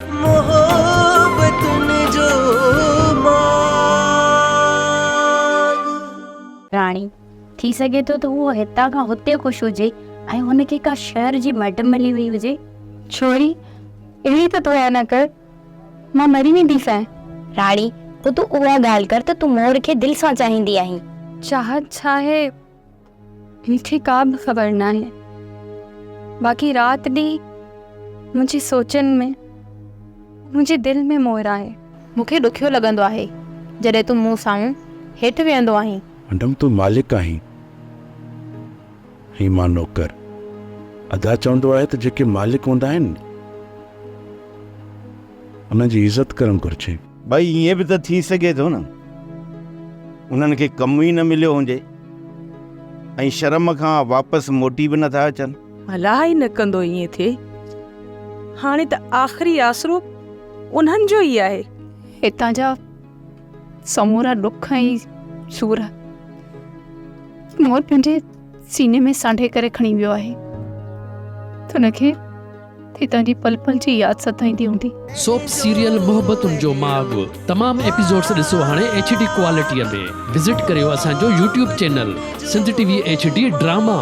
محبتن جو ماڳ. راڻي، ٿي سگهي ٿو ته هوء هتان کان هتي خوش هجي ۽ هن کي ڪا شهر جي مئڊم ملي وئي هجي. ڇوري، اهڙي ته دعا نه ڪر، مان مري وينديسانء. راڻي، پوء تون اها ڳالهه ڪر ته تون مور کي دل سان چاهيندي آهين. چاهت ڇا آهي، مون کي ڪا به خبر ناهي. باقي رات ڏينهن منهنجي سوچن ۾، منهنجي دل ۾ مور آهي. مون کي ڏکيو لڳندو آهي، جڏهن تون مون سامهون هيٺ ويهندو آهين. مئڊم تون مالڪ آهين ۽ مان نوڪر. ادا چوندو آهي ته جيڪي مالڪ هوندا آهن، انهن جي عزت ڪرڻ گهرجي. ڀائي ائين به ته ٿي سگهي ٿو نه انهن کي ڪم ئي نه مليو هجي ۽ شرم کان واپس موٽي به نٿا اچن. الله ئي نه ڪندو ائين ٿئي. هاڻي ته آخري آسرو انهن جو ئي آهي. هتان جا سمورا ڏک ۽ سور مور پنهنجي سيني ۾ سانڍي ڪري کڻي ويو آهي. هن کي هتان جي پل پل جي ياد ستائيندي هوندي. سوپ سيريل محبتن جو ماڳ تمام ايپيسوڊس ڏسو هاڻي ايڇ ڊي ڪوالٽي ۾ وزٽ ڪريو اسان جو YouTube channel Sindh T V H D drama.